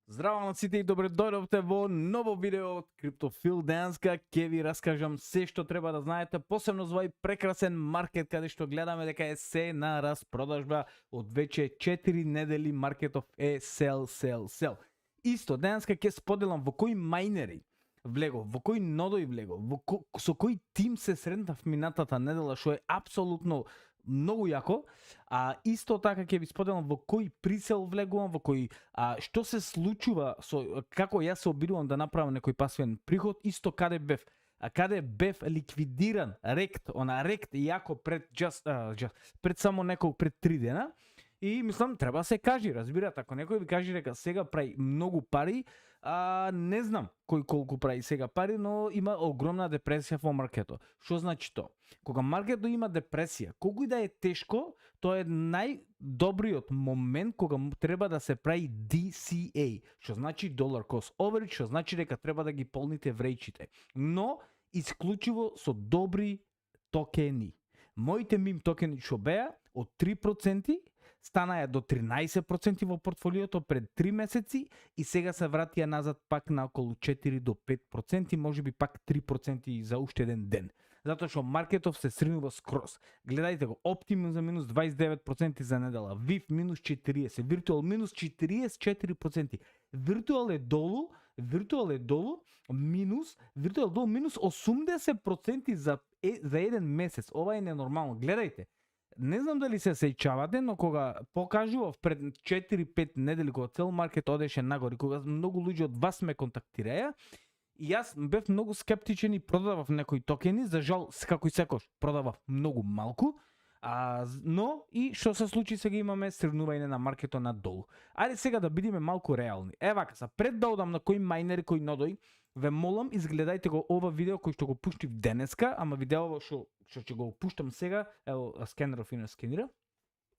Здраво на сите и добре дојдовте во ново видео од Криптофил. Денеска ќе ви раскажам се што треба да знаете, посебно за овој прекрасен маркет каде што гледаме дека е се на распродажба од веќе 4 недели. Маркетов е sell. Исто, денеска ќе споделам во кои мајнери влегов, во кој нодој влегов, со кој тим се сретнав минатата недела, што е апсолутно многу јако. Исто така ќе ви споделам во кој присел влегувам, во кој што се случува како јас се обидувам да направам некој пасивен приход, исто каде бев ликвидиран рект јако пред пред само пред 3 дена. И мислам треба да се кажи, разбирате, ако некој ви каже дека сега прави многу пари, не знам кој колку прави сега пари, но има огромна депресија во маркетот. Што значи тоа? Кога маркетот има депресија, колку и да е тешко, тоа е најдобриот момент кога треба да се прави DCA, што значи Dollar Cost Average, што значи дека треба да ги полните врејчите, но исклучиво со добри токени. Моите мим токени што беа од 3% станаја до 13% во портфолиото пред 3 месеци и сега се вратија назад пак на околу 4 до 5%, можеби пак 3% за уште еден ден. Затоа што маркетов се сринува скроз. Гледајте го, Optimum за минус 29% за недела, VIF минус 40%, Virtual минус 44%. Virtual е долу минус 80% за еден месец. Ова е ненормално. Гледајте. Не знам дали се сеќавате, но кога покажував пред 4-5 недели, кога цел маркет одеше нагоре, кога многу луѓе од вас ме контактираја, и јас бев многу скептичен и продавав некои токени, за жал, како и секош, продавав многу малку, но и што се случи, сега имаме срнување на маркетот надолу. Ајде сега да бидеме малку реални. Вака са, пред да одам на кој мајнери, кој нодој, ве молам, изгледајте го ова видео кој што го пуштив денеска, ама видео што ќе го пуштам сега, ево скенеров и не скенира,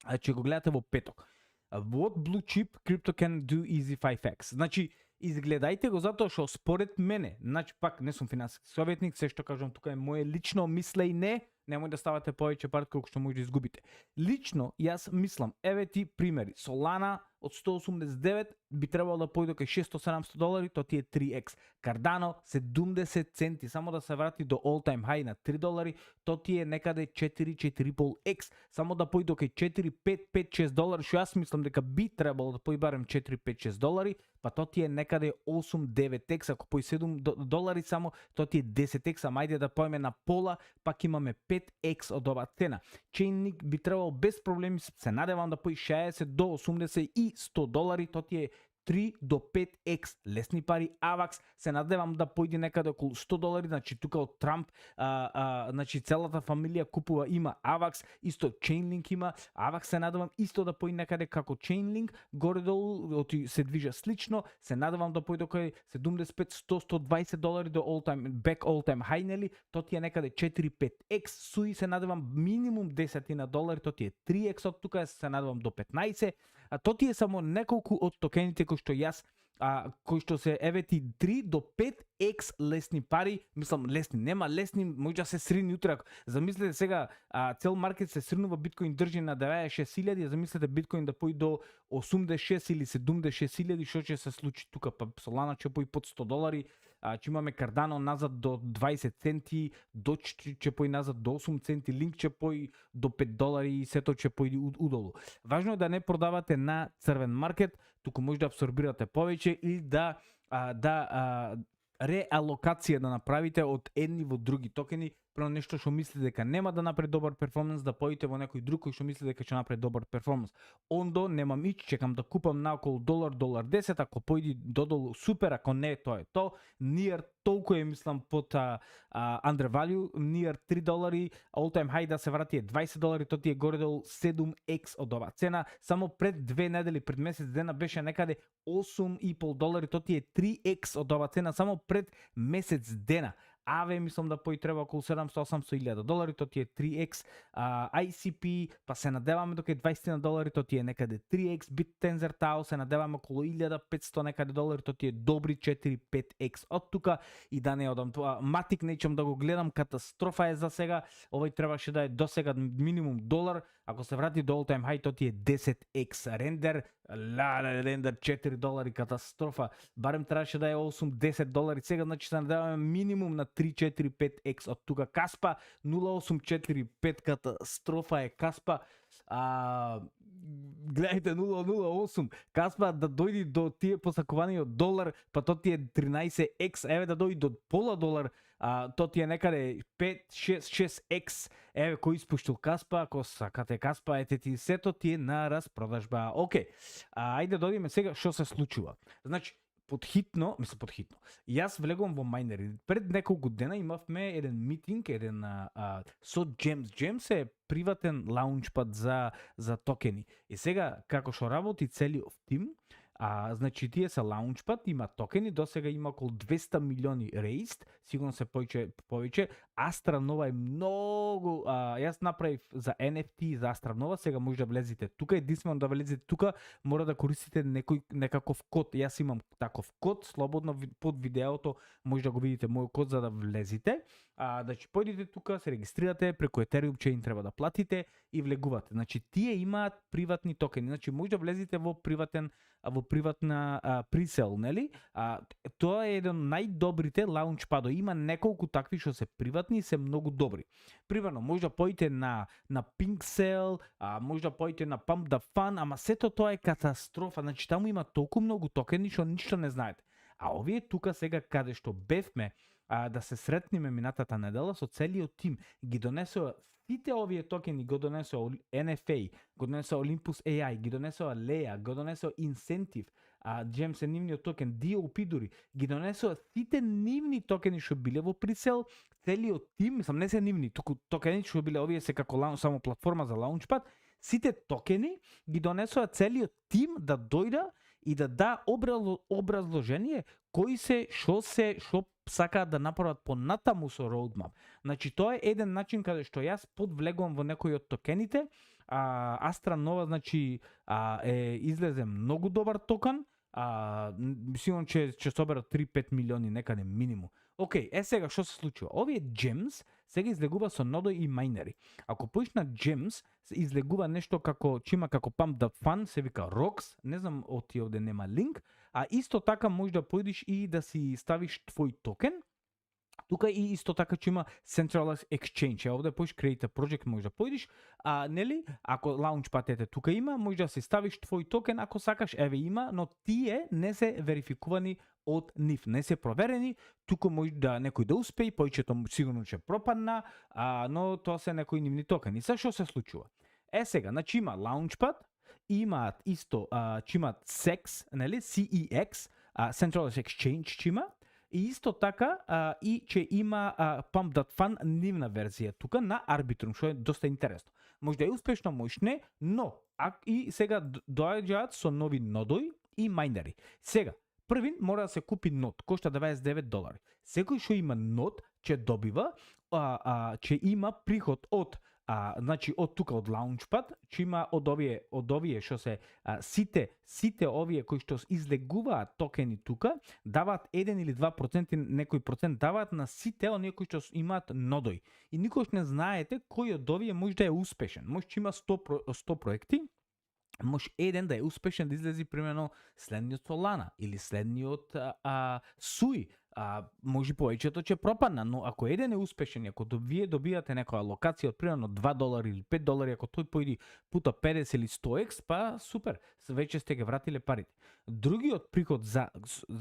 ќе го гледате во петок. What blue chip crypto can do easy 5x. Значи, изгледајте го затоа што според мене, значи пак не сум финансиски советник, се што кажам тука е моje лично мислење, немој да ставате повеќе пари колку што може да изгубите. Лично јас мислам, еве ти примери. Solana од 189 би требало да појде кај $600-700, тоа ти е 3x. Cardano 70 центи, само да се врати до all time high на $3, тоа ти е некаде 4-4,5x. Само да појде кај $4-5-6, што јас мислам дека би требало да појде барем $4-5-6, па тоа ти е некаде 8-9x. Ако пој $7 само, тоа ти е 10x, ама ајде да поеме на пола, пак имаме 5x од оваа цена. Chainlink би требало без проблеми, се надевам да пои 60 до 80 и $100, тоа ти е 3 до 5x лесни пари. AVAX се надевам да појде некаде околу $100, значи тука од Трамп, значи целата фамилија купува, има AVAX, исто Chainlink има, AVAX се надевам исто да појде некаде како Chainlink, горе-долу се движа слично, се надевам да појде кај $75-100-120 до all time high, нели, тоа ти е некаде 4-5x, SUI се надевам минимум $10, тоа ти е 3x од тука, се надевам до 15, тоа ти е само неколку од токените кои што јас, кои што се еве ти 3 до 5x лесни пари, мислам лесни, нема лесни, може да се срини утре. Замислете сега, цел маркет се сринува, биткоин држи на 96.000, замислете биткоин да пои до 86 или 76.000, што ќе се случи тука, па Solana ќе пои под $100, ќе имаме Cardano назад до 20 центи, Doge ќе пои назад до 8 центи, Link ќе пои до $5 и сето ќе пои удолу. Важно е да не продавате на црвен маркет, туку може да абсорбирате повеќе или да реалокација да направите од едни во други токени, прво нешто што мислите дека нема да направи добар перформанс, да поидете во некој друг кој што мисли дека ќе направи добар перформанс. Ондо немам ич, чекам да купам на околу $1.10, ако поиди додолу супер, ако не, тоа е то. Near толку е, мислам, под undervalue, near $3, all time high да се врати е $20, тоа ти е горе-долу 7x од оваа цена. Само пред 2 недели, пред месец дена беше некаде $8,5, тоа ти е 3x од оваа цена, само пред месец дена. Аве мислам да пои треба околу $700-800,000, тоа ти е 3x, ICP, па се надеваме дока е $20, тоа ти е некаде 3x, BitTensor Tau се надеваме околу $1,500 некаде долари, тоа ти е добри 4-5x од тука и да не одам тоа. Matic неќам да го гледам, катастрофа е за сега, овој требаше да е до сега минимум $1, Ако се врати до all time high, то ти е 10x рендер, рендер $4, катастрофа. Барем трябваше да е 8-10 $, сега значи се надаваме минимум на 3-4-5x от тука. Каспа 0.845, катастрофа е Каспа. Гледайте 008. Каспа да дойде до тие посаковани од долар, па то ти е 13x, еве да дојде до пола долар, то ти е некаде 5-6x. Еве кој испуштил Каспа, ако сакате Каспа, ете ти сето ти е на распродажба. Окей, ајде додиме сега што се случува. Значи, подхитно. Јас влегувам во майнери. Пред неколку дена имавме еден митинг, со Gems. Gems е приватен лаунчпад за токени. И сега, како што работи целиот тим, значи тие се лаунчпад, има токени, досега има околу 200 милиони raised, сигурно се повеќе. Astra Nova е многу, јас направив за NFT за Astra Nova, сега може да влезете тука, единствено да влезете тука, мора да користите некаков код. Јас имам таков код, слободно под видеото може да го видите мојот код за да влезете. Значи појдете тука, се регистрирате, преку Ethereum chain треба да платите и влегувате. Значи тие имаат приватни токени, значи може да влезете во приватна присел, нели? Тоа е еден најдобрите лаунчпадо. Има неколку такви што се приватни и се многу добри. Примерно, може да појдете на Pinksell, може да појдете на Pump the Fun, ама сето тоа е катастрофа. Значи таму има толку многу токени што ништо не знаете. А овие тука сега каде што бевме да се сретниме минатата недела со целиот тим, ги донесува сите овие токени, го донесува NFA, го донесува Olympus AI, ги донесува Leia, го донесува Incentive, Gems е нивниот токен, DOP дури, ги донесува сите нивни токени што биле во присел, целиот тим, мислам не се нивни, туку токени што биле овие се како само платформа за лаунчпад, сите токени ги донесува целиот тим да дојда и да образложение кои се, што сакаат да направат понатаму со roadmap. Значи тоа е еден начин каде што јас подвлегувам во некои од токените. Astra Nova, значи излезе многу добар токен. Сигурно ќе соберат 3-5 милиони некаде минимум. Окей, сега што се случува? Овие Gems сега излегува со нодои и майнери. Ако поиш на Gems, излегува нешто како чима како Pump the Fun, се вика Rocks, не знам овде нема линк, исто така може да појдеш и да си ставиш твој токен. Тука и исто така че има Centralized Exchange. Овде поиш Create a Project може да појдеш, нели? Ако Launchpad ете тука има, може да си ставиш твој токен ако сакаш, еве има, но тие не се верификувани од нив, не се проверени, туку може да некој да успее, повеќето сигурно ќе пропадна, но тоа се некои нивни токени. Се што се случува? Сега, значи има Launchpad, имаат исто, че имаат SEX, нели? CEX, Centralized Exchange че има, и исто така и че има Pump That Fun нивна верзија тука на Arbitrum, што е доста интересно. Може да е успешно, може не, но и сега доаѓаат со нови нодои и майнери. Сега, првин мора да се купи нод, кошта $29. Секој што има нод ќе добива, ќе има приход од значи од тука од Launchpad, че има од овие што се сите овие кои што излегуваат токени тука, даваат 1 или 2%, некој процент даваат на сите оние кои што имаат нодои. И никош не знаете кој од овие може да е успешен. Може че има 100 проекти, може еден да е успешен да излези примерно следниот Solana или следниот Sui. Може повеќето ќе пропадна, но ако еден е успешен, ако вие добијате некоја локација од примерно $2 или $5, ако тој појди пута 50 или 100x, па супер, веќе сте ги вратиле парите. Другиот приход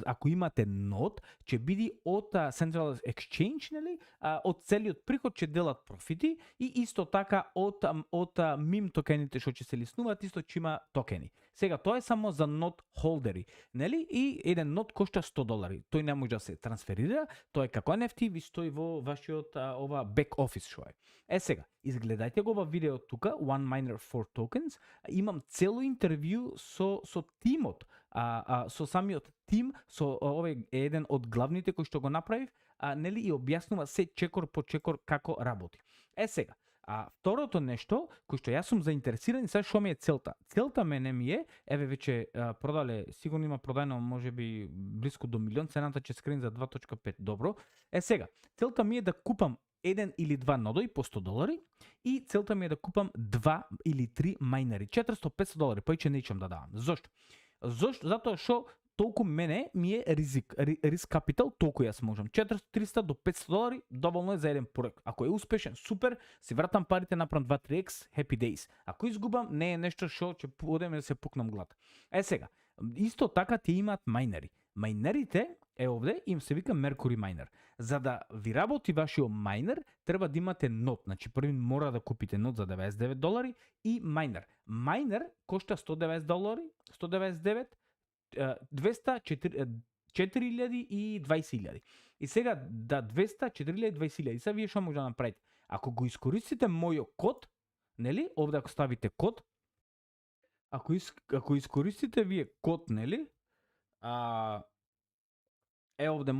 ако имате нод, ќе биде од Centralized Exchange, нели? Од целиот приход ќе делат профити и исто така од мим токените што ќе се лиснуваат, исто ќе има токени. Сега тоа е само за нод холдери, нели? И еден нод кошта $100. Тој не може да се трансферира, тоа е како NFT, ви стои во вашиот ова back office што е. Сега, изгледајте го во видео тука, One Miner 4 Tokens, имам цело интервју со тимот, со самиот тим, со овој еден од главните кои што го направив, нели, и објаснува се чекор по чекор како работи. Сега, второто нешто, кој што јас сум заинтересиран, сега што ми е целта? Целта мене ми е, еве веќе продале, сигурно има продајно можеби близко до 1 милион, цената ќе скрени за 2.5, добро. Сега, целта ми е да купам еден или два нодои по $100 и целта ми е да купам 2 или 3 майнери. 400-500 $, повеќе неćem да давам. Зошто? Затоа што толку мене ми е риск капитал, толку јас можам. 400-300 до $500 доволно е за еден проект. Ако е успешен, супер, си вратам парите, направам 2-3x, happy days. Ако изгубам, не е нешто што ќе одем да се пукнам глад. Сега, исто така ти имаат майнери. Майнерите е овде им се вика Mercury Miner. За да ви работи вашиот майнер, треба да имате нод. Значи први мора да купите нод за $99 и майнер. Майнер кошта $190, 199, 200, 4000 и 20.000. И сега да 200, 4000 и 20.000. Сега вие што може да направите? Ако го искористите мојот код, нели? Овде ако ставите код, ако искористите вие код, нели? Овде,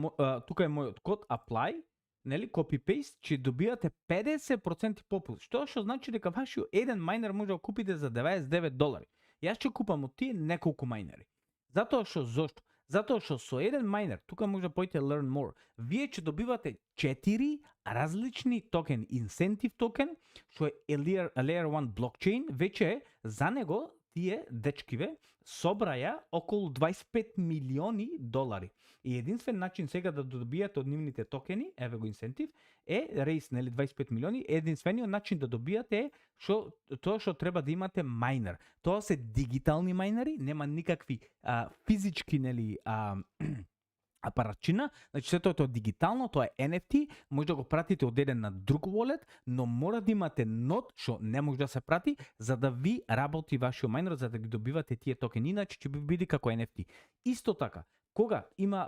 тука е мојот код, apply, нели, copy-paste, че добивате 50% попуст. Што значи дека вашиот еден майнер може да купите за $99. Јас ќе купам од тие неколку майнери. Затоа што зошто? Затоа што со еден майнер, тука може да појдете learn more, вие ќе добивате 4 различни токени. Incentive токен, што е Layer 1 блокчейн, веќе е за него тие дечкиве собраја околу $25 милиони. И единствен начин сега да добијате од нивните токени, еве го инсентив, е рейс, нели, 25 милиони, единствениот начин да добијате е тоа што треба да имате майнер. Тоа се дигитални майнери, нема никакви физички, нели, апаратчина, значи сето тоа дигитално, тоа е NFT, може да го пратите од еден на друг wallet, но мора да имате нод што не може да се прати за да ви работи вашиот майнер, за да ги добивате тие токени, иначе ќе биде како NFT. Исто така, кога има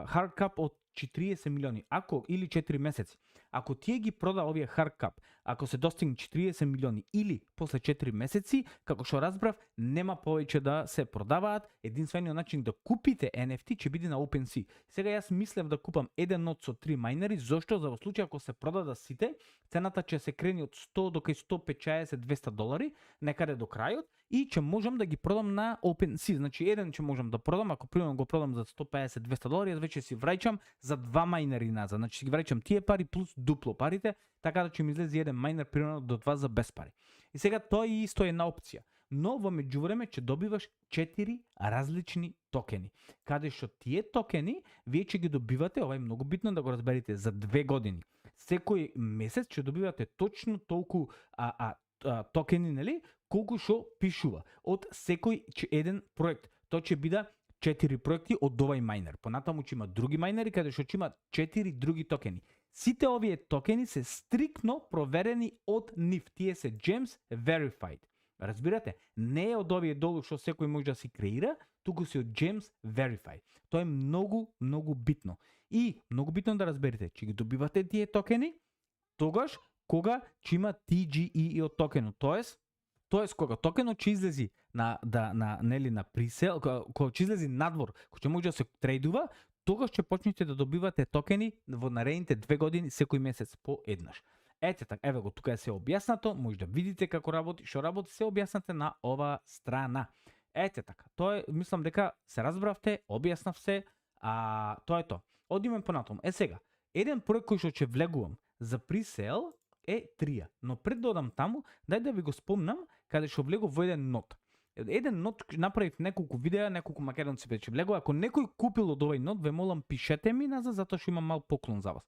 hard cap од 40 милиони, ако или 4 месеци, ако тие ги прода овие hard cap, ако се достигне 40 милиони или после 4 месеци, како што разбрав, нема повеќе да се продаваат, единствениот начин да купите NFT ќе биде на OpenSea. Сега јас мислев да купам еден нод со 3 майнери, зошто? За во случај ако се продадат сите, цената ќе се крени од 100 до кај $150-200 некаде до крајот и ќе можам да ги продам на OpenSea. Значи еден ќе можам да продам, ако примерно го продам за $150-200, јас веќе си враќам за 2 майнери назад. Значи си ги враќам тие пари плюс дупло парите, така да ќе ми излезе еден майнер примерно до 2 за без пари. И сега тоа исто е една опција. Но во меѓувреме ќе добиваш 4 различни токени. Каде што тие токени вие ќе ги добивате, ова е многу битно да го разберете, за 2 години. Секој месец ќе добивате точно толку токени, нели, колку што пишува од секој еден проект. Тоа ќе биде 4 проекти од овај майнер. Понатаму ќе има други майнери каде што ќе има 4 други токени. Сите овие токени се стрикно проверени од нив. Тие се GEMS verified. Разбирате? Не е од овие долу што секој може да си креира, туку се од GEMS verified. Тоа е многу, многу битно. И многу битно да разберете, че ги добивате тие токени тогаш кога ќе има TGE од токенот. Тоест кога токенот ќе излези на пресел, кога ќе излези надвор, кога ќе може да се трейдува, тогаш ќе почнете да добивате токени во наредните 2 години секој месец по еднаш. Ете така, еве го тука е се објаснато, може да видите како работи, што работи, се објаснате на ова страна. Ете така, тоа е, мислам дека се разбравте, објаснав се, тоа е тоа. Одиме понатаму. Сега, еден проект кој што ќе влегувам за пресел е Трија, но пред да одам таму, дај да ви го спомнам каде што влегов во еден нод. Еден нод направив неколку видеа, неколку македонци веќе влегува. Ако некој купил од овој нод, ве молам пишете ми назад затоа што имам мал поклон за вас.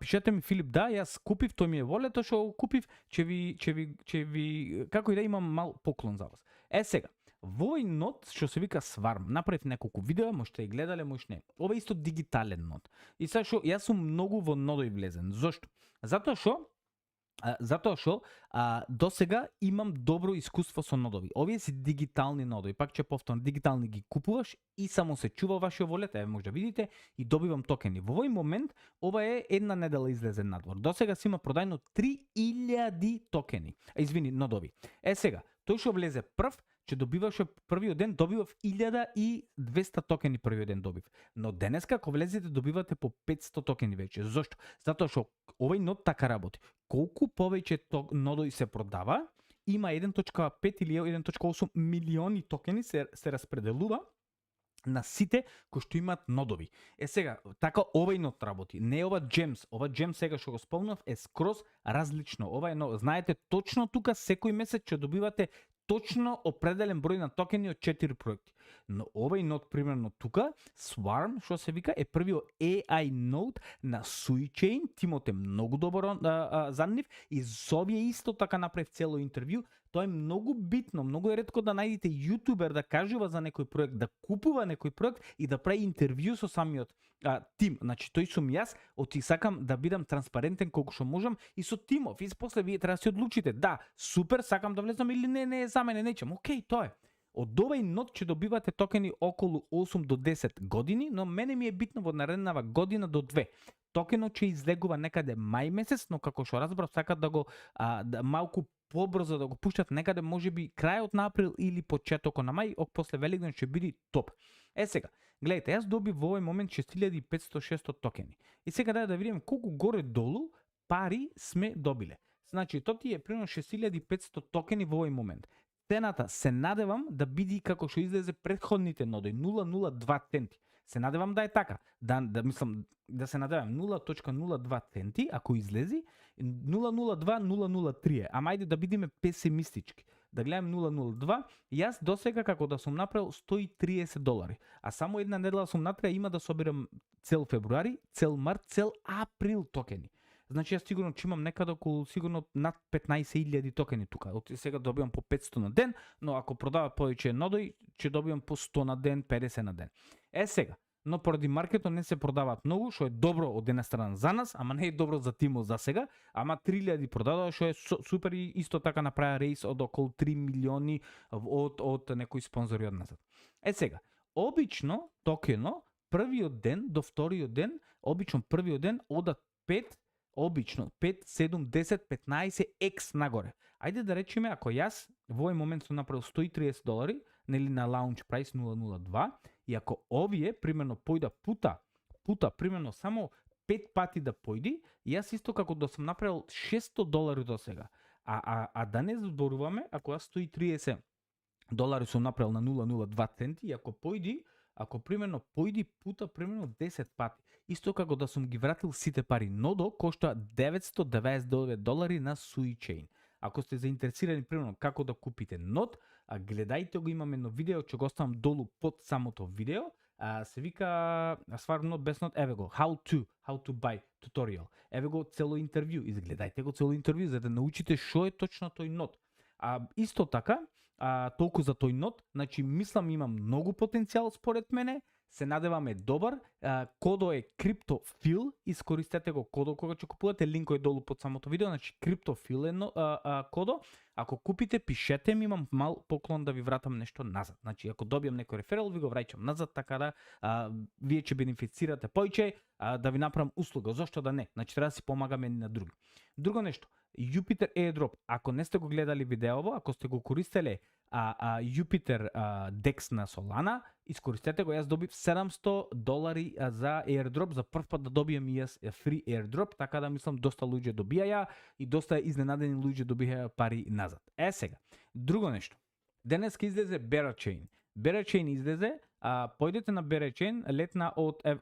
Пишете ми Филип, да, јас купив, тој ми е волето што купив, ќе ви како и да имам мал поклон за вас. Сега, во овој нод што се вика Swarm, направив неколку видеа, можете и гледале, може не. Ова е исто дигитален нод. И сега што јас сум многу во нодови влезен. Зошто? Затоа што досега имам добро искуство со нодови. Овие се дигитални нодови. Пак ќе повторам, дигитални ги купуваш и само се чува вашиот волет, еве може да видите, и добивам токени. Во овој момент ова е една недела излезен надвор. Досега си има продајно 3000 токени. Нодови. Сега, тој што влезе прв, че добиваше првиот ден, добивав 1200 токени првиот ден добив. Но денеска, ако влезете, добивате по 500 токени веќе. Зошто? Затоа што овој нод така работи. Колку повеќе нодови се продава, има 1.5 или 1.8 милиони токени се распределува на сите кои што имаат нодови. Сега, така овај нод работи. Не ова Gems. Ова Gems сега што го спомнав е скроз различно. Ова е знаете точно тука секој месец ќе добивате точно определен број на токени од 4 проекти. Но овај нод примерно тука, Swarm, што се вика, е првиот AI нод на SuiChain. Тимот е многу добро за нив и со овие исто така направив цело интервју. Тоа е многу битно, многу е ретко да најдете јутубер да кажува за некој проект, да купува некој проект и да прави интервју со самиот тим. Значи тој сум јас, сакам да бидам транспарентен колку што можам и со тимов. И после вие треба да се одлучите. Да, супер, сакам да влезам или не е за мене, нечем. Океј, тоа е. Од овај нод ќе добивате токени околу 8 до 10 години, но мене ми е битно во нареднава година до 2. Токенот ќе излегува некаде мај месец, но како што разбрав сакат да го да малку побрзо да го пуштат некаде можеби крајот на април или почетокот на мај, после Великден ќе биде топ. Сега, гледайте, јас добив во овој момент 6500-600 токени. И сега да видиме колку горе долу пари сме добиле. Значи, тоа ти е примерно 6500 токени во овој момент. Цената се надевам да биде како што излезе предходните ноди, 0,02 центи. Се надевам да е така. Мислам да се надевам 0,02 центи ако излези, 0,02-0,03 ама ајде да бидеме песимистички. Да гледам 0,02, јас досега како да сум направил $130, а само една недела сум натреа има да соберам цел февруари, цел март, цел април токени. Значи јас сигурно ќе имам некаде околу сигурно над 15.000 токени тука. Од сега добивам по 500 на ден, но ако продават повеќе нодои, ќе добивам по 100 на ден, 50 на ден. Сега, но поради маркетот не се продаваат многу, што е добро од една страна за нас, ама не е добро за тимот за сега, ама 3000 продадоа, што е супер и исто така направи рейс од околу 3 милиони од некои спонзори од назад. сега, обично токено првиот ден до вториот ден, обично првиот ден одат 5, 7, 10, 15 екс нагоре. Ајде да речеме, ако јас во овој момент сум направил $130, нели на launch price 0.02, и ако овие примерно појда пута примерно само 5 пати да појди, јас исто како да сум направил $600 до сега. А да не зборуваме, ако јас $130 сум направил на 0.02 центи, и ако примерно појди пута примерно 10 пати, исто како да сум ги вратил сите пари, нодо кошта $999 на SuiChain. Ако сте заинтересирани примерно како да купите нод, гледајте го, имаме едно видео, ќе го оставам долу под самото видео, се вика Swarm Node без нод, еве го, how to buy tutorial. Еве го цело интервју, изгледајте го цело интервју за да научите што е точно тој нод. Исто така, толку за тој нод, значи мислам има многу потенцијал според мене, се надевам е добар, кодо е CryptoPhil, искористете го кодо кога ќе купувате, линкот е долу под самото видео, значи CryptoPhil е кодо, ако купите пишете ми, имам мал поклон да ви вратам нешто назад, значи ако добијам некој реферал ви го враќам назад, така да вие ќе бенефицирате појче, да ви направам услуга, зошто да не, значи треба да си помагаме на други. Друго нешто, Jupiter Airdrop, ако не сте го гледали видеово, ако сте го користеле Jupiter DEX на Solana, искористете го, јас добив $700 за airdrop, за прв пат да добијам и јас free airdrop, така да мислам доста луѓе добијаја и доста изненадени луѓе добијаја пари назад. сега, друго нешто. Денеска излезе Berachain. Berachain излезе, појдете на Berachain, летна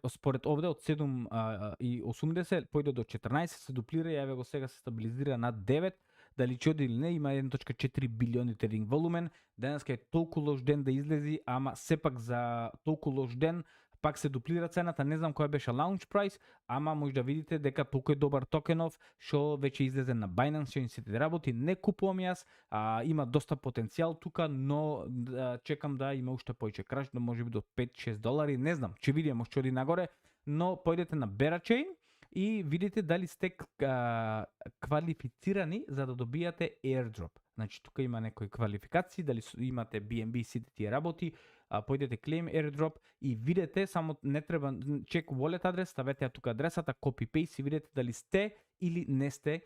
според овде од 7,80 појде до 14, се дуплира и еве го сега се стабилизира на 9. Дали ќе оди или не, има 1.4 билиони трейдинг волумен. Денеска е толку лош ден да излези, ама сепак за толку лош ден пак се дуплира цената, не знам која беше launch price, ама може да видите дека толку е добар токенов, што веќе излезе на Binance, што сите работи, не купувам јас, има доста потенцијал тука, но чекам да има уште појче краш, да може би до $5-6, не знам, ќе видиме што оди нагоре, но појдете на Berachain и видите дали сте квалифицирани за да добијате airdrop. Значи тука има некои квалификации, дали имате BNB, сите тие работи, појдете claim airdrop и видете, само не треба check wallet адрес, ставете ја тука адресата, copy paste и видете дали сте или не сте,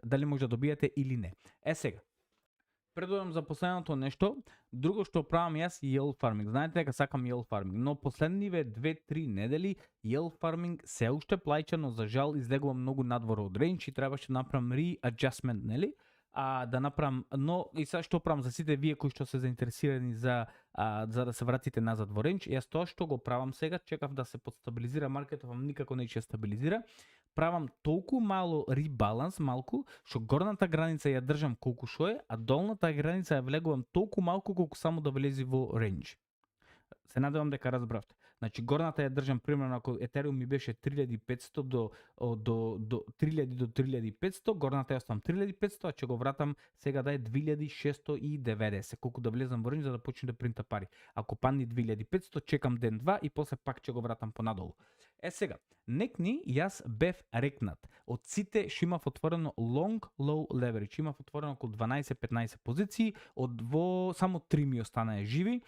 дали може да добијате или не. Сега, предувам за последното нешто, друго што правам јас yield farming. Знаете дека сакам yield farming, но последниве 2-3 недели yield farming се уште плаќа, но за жал излегува многу надвор од range и требаше да направам readjustment, нели? да направам, но и сега што правам за сите вие кои што се заинтересирани за да се вратите назад во ренч, јас тоа што го правам сега, чекав да се подстабилизира маркетот, никако неќе стабилизира. Правам толку мало ребаланс, малку, што горната граница ја држам колку што е, а долната граница ја влегувам толку малку колку само да влези во ренч. Се надевам дека разбравте. Значи горната ја држам примерно ако Ethereum ми беше 3500 до 3000 до 3500, горната ја оставам 3500, а ќе го вратам сега да е 2690, колку да влезам во ренч за да почне да принта пари. Ако падне 2500, чекам ден два и после пак ќе го вратам понадолу. Сега, некни јас бев рекнат од сите што имав отворено long low leverage, имав отворено околу 12-15 позиции, од само 3 ми останаа живи,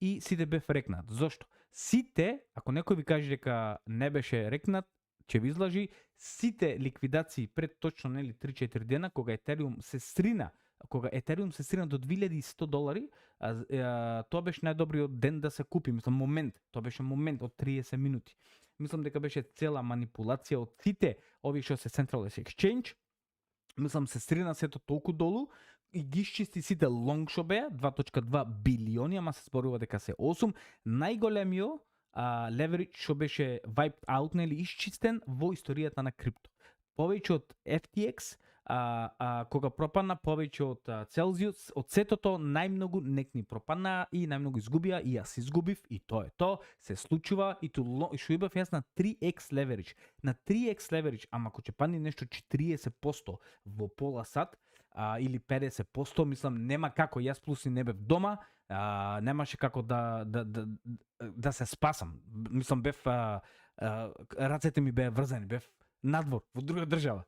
и сите бев рекнат. Зошто? Сите, ако некој ви каже дека не беше рекнат, ќе ви излажи, сите ликвидации пред точно 3-4 дена, кога Ethereum се срина до $2100, тоа беше најдобриот ден да се купи, мислам момент, тоа беше момент од 30 минути. Мислам дека беше цела манипулација од сите овие што се Centralized Exchange, мислам се срина сето толку долу и ги исчисти сите лонг што беа, 2.2 билиони, ама се зборува дека се 8, најголемиот leverage што беше wiped out, нели исчистен во историјата на крипто. Повеќе од FTX, кога пропадна, повеќе од Celsius, од сетото најмногу некни пропадна и најмногу изгубија, и јас изгубив, и тоа е тоа, се случува, и што имав јас на 3x leverage. На 3x leverage, ама ако ќе падне нешто 40% во пола сат, или 50%, мислам, нема како, јас плюс и не бев дома, немаше како да се спасам. Мислам, бев, рацете ми беа врзани, бев надвор, во друга држава.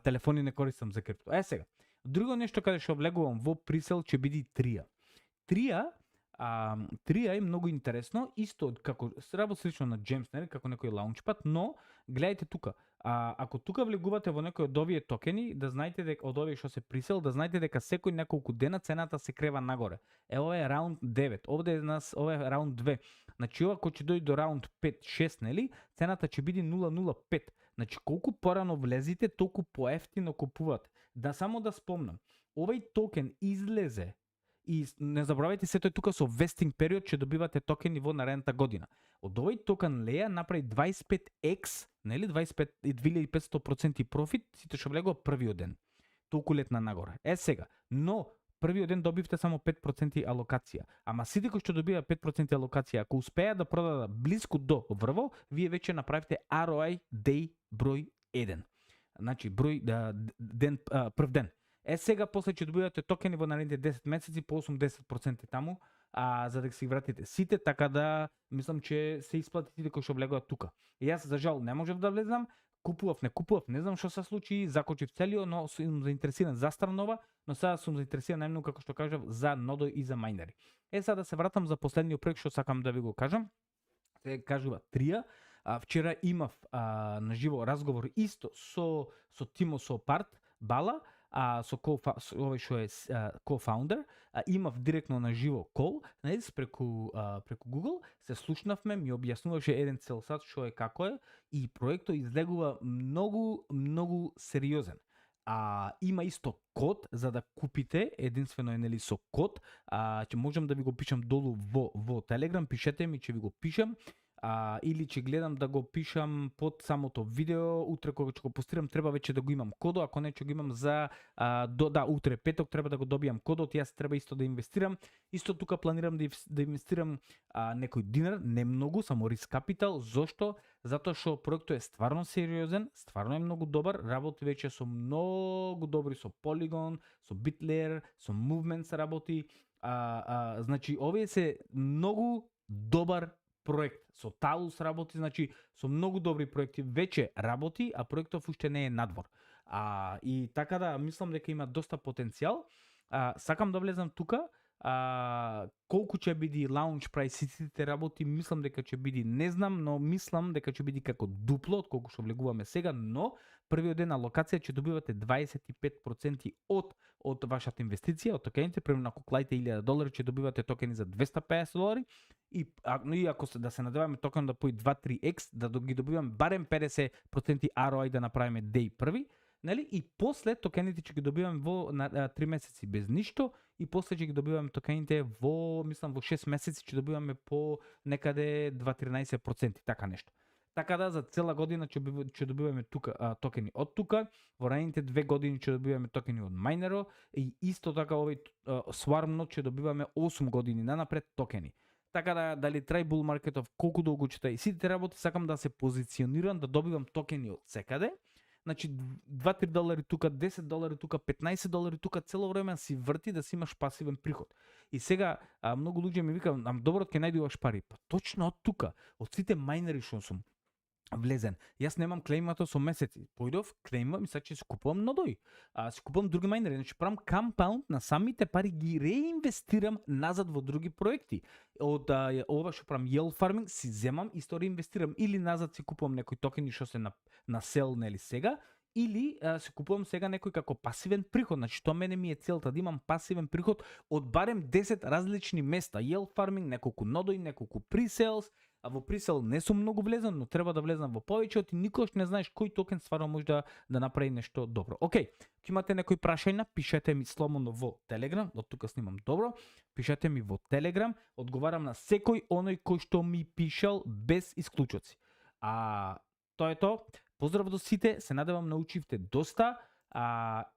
Телефони не користам за крипто. Сега, друго нешто каде што влегувам во присел ќе биде Трија. Трија е многу интересно, исто како работи слично на Gems, нели, како некој лаунчпад, но гледајте тука. Ако тука влегувате во некој од овие токени, да знаете дека од овие што се присел, да знаете дека секој неколку дена цената се крева нагоре. Ова е раунд 9, овде е ова е раунд 2. Значи ова кога ќе дојде до раунд 5-6, нели, цената ќе биде 0.05. Значи колку порано влезите, толку поевтино купувате. Да само да спомнам, овој токен излезе и не заборавајте сето тука со вестинг период ќе добивате токени во наредната година. Од овој токен Леја направи 25x, нели, 2500% профит, сите што влегува првиот ден. Толку летна нагоре. Сега, но првиот ден добивте само 5% алокација. Ама сите кои што добива 5% алокација, ако успеа да продадат близко до врво, вие веќе направите ROI day број 1. Значи број ден, прв ден. Сега после ќе добивате токени во наредните 10 месеци по 80% таму, за да си вратите сите, така да мислам че се исплати сите кои што влегуваат тука. И јас за жал не можев да влезам, не купував, не знам што се случи, закочив целио, но сум заинтересиран за Старнова, но сега сум заинтересиран најмногу, како што кажав, за нодо и за мајнери. Сега да се вратам за последниот проект што сакам да ви го кажам. Се кажува Трија. Вчера имав на живо разговор исто со Тимо Сопарт Бала, со овој што е co-founder, имав директно на живо кол, преку Google, се слушнавме, ми објаснуваше еден цел сат што е како е и проектот излегува многу сериозен. Има исто код за да купите, единствено е нели со код, ќе можам да ви го пишам долу во Telegram, пишете ми, ќе ви го пишам. Или ќе гледам да го пишам под самото видео, утре кога ќе го постирам треба веќе да го имам кодо, ако не ќе го имам за утре петок треба да го добијам кодот, јас треба исто да инвестирам. Исто тука планирам да инвестирам некој динар, не многу, само риск капитал. Зошто? Затоа што проектот е стварно сериозен, стварно е многу добар, работи веќе со многу добри, со Polygon, со BitLayer, со Movements работи. Значи овие се многу добар проект. Со Talus работи, значи со многу добри проекти веќе работи, а проектов уште не е надвор. И така да мислам дека има доста потенцијал. Сакам да влезам тука. Колку ќе биде launch price сите работи, мислам дека ќе биде, не знам, но мислам дека ќе биде како дупло од колку што влегуваме сега, но првиот ден на локација ќе добивате 25% од вашата инвестиција, од токените, примерно ако клаите $1000 ќе добивате токени за $250 и ако да се надеваме токен да пои 2-3x, да ги добиваме барем 50% ROI да направиме day први, нели? И после токените ќе ги добиваме во 3 месеци без ништо и после ќе ги добиваме токените мислам во 6 месеци ќе добиваме по некаде 2-13%, така нешто. Така да за цела година ќе добиваме тука токени од тука, во наредните 2 години ќе добиваме токени од Minero и исто така овој Swarm Node ќе добиваме 8 години нанапред токени. Така да дали трај bull маркетов колку долго ќе тај сите работи, сакам да се позиционирам, да добивам токени од секаде. Значи $2-3 тука, $10 тука, $15 тука, цело време си врти да си имаш пасивен приход. И сега многу луѓе ми викаат, добро ќе најдуваш пари. Па точно од тука, од сите майнери што сум влезен. Јас немам клеймато со месеци. Појдов, клеймам и сега ќе си купувам нодои. Си купувам други майнери. Значи правам кампаунд на самите пари, ги реинвестирам назад во други проекти. Од ова што правам yield farming, си земам и исто реинвестирам или назад си купувам некои токени што се на сел, нели сега, или си купувам сега некој како пасивен приход. Значи тоа мене ми е целта да имам пасивен приход од барем 10 различни места. Yield farming, неколку нодои, неколку pre-sales. А во присел не сум многу влезен, но треба да влезам во повеќе, ти никош не знаеш кој токен стварно може да направи нешто добро. Океј, ќе имате некои прашања, пишете ми слободно во Telegram, од тука снимам добро. Пишете ми во Telegram, одговарам на секој оној кој што ми пишал без исклучоци. Тоа е тоа. Поздрав до сите, се надевам научивте доста.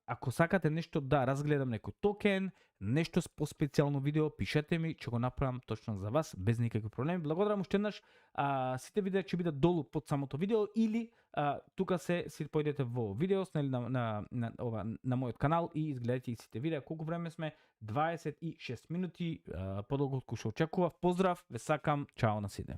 Ако сакате нешто да разгледам некој токен, нешто по специјално видео, пишете ми, ќе го направам точно за вас, без никакви проблеми. Благодарам уште еднаш. Сите видеа ќе бидат долу под самото видео или тука си појдете во видеос на мојот канал и изгледате сите видеа. Колку време сме? 26 минути, подолго од што очекував. Поздрав, ве сакам, чао на сите.